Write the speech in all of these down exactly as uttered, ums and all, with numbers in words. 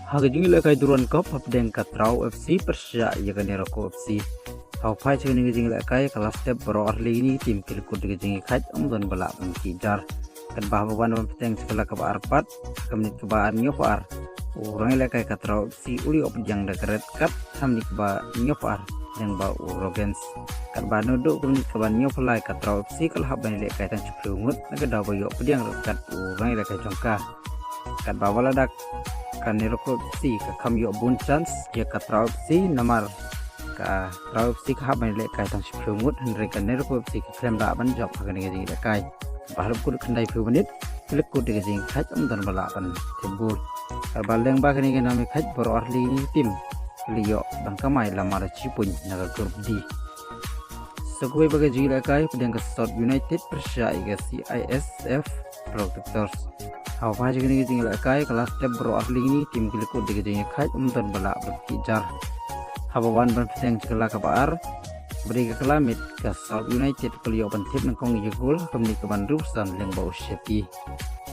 Ha ka jingïalehkai Durand Cup hapdeng ka Traw F C pyrshah ïa ka Neroko F C. Haba phai sha kane ka jingïalehkai ka la step baroh ar lei kine ki team ki la kut da ka jingïakhaid, ym don ba lah ban kieh jar. Katba haba wan ban bteng sha ka la kaba ar pat, ha ka minit kaba ar hynñiew phaw ar, u rangïalehkai ka Traw F C u la ïoh pdiang da ka red card ha ka minit kaba hynñiew phaw ar lyngba u Rogens. Katba naduh ka minit kaba hynñiew phaw lai ka Traw F C ka la hap ban ïalehkai tang shiphew ngut na ka daw ba ïoh pdiang red card u rangïalehkai jong ka. Katba ba la dak ka Neroko F C ka kham ïoh bun chance ïa ka Traw F C namar ka Traw F C ka hap ban ïalehkai tang shiphew ngut, hynrei ka Neroko F C ka khlem lah ban jop ha kane ka jingïalehkai. Ba ha la kut khyndai phew minit ki la kut da ka jingïakhaid, ym don ba lah ban thep gol. Katba lyngba kane ka nam ïakhaid baroh ar lei kine ki team ki la ïoh ban kamai la mar shi point na ka Group D. Sa kawei pat ka jingïalehkai hapdeng ka South United pyrshah ïa ka C I S F Protectors. Haba phai sha kane ka jingïalehkai ka la step baroh ar lei kine ki team ki la kut da ka jingïakhaid, ym don ba lah ban kieh jar. Haba wan ban bteng sha ka la kaba ar, ba dei ka la miet, ka South United ka la ïoh ban thep nyngkong ïa ka gol ha ka minit kaba hynriew phew san lyngba u Shetty.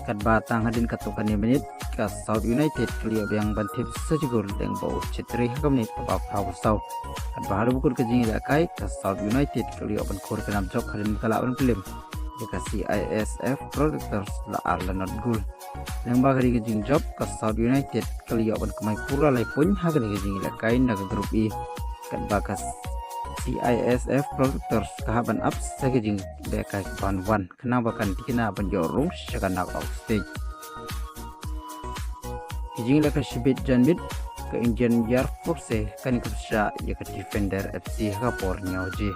Katba tang hadien katto katne minit ka South United ka la ïoh biang ban thep sa shi gol lyngba u Chhetri ha ka minit kaba phra phew saw. Katba ha la kut ka jingïalehkai ka South United ka la ïoh ban khur ka nam jop hadien ka lah ban pynlem ïa ka C I S F Protectors la ar la not gol. Lyngba kane ka jingjop ka South United ka la ïoh ban kamai pura lai point ha kane ka jingïalehkai na ka Group E. Katba ka C I S F Protectors ka hap ban ap sa ka jingïalehkai kaba wan wan khnang ba kan tikna ban ïoh rung sha ka knockout stage. Ka jingïalehkai shibit janmiet, ka Indian Air Force kane ka pyrshah ïa ka Defender F C ha ka por hynñiew baje.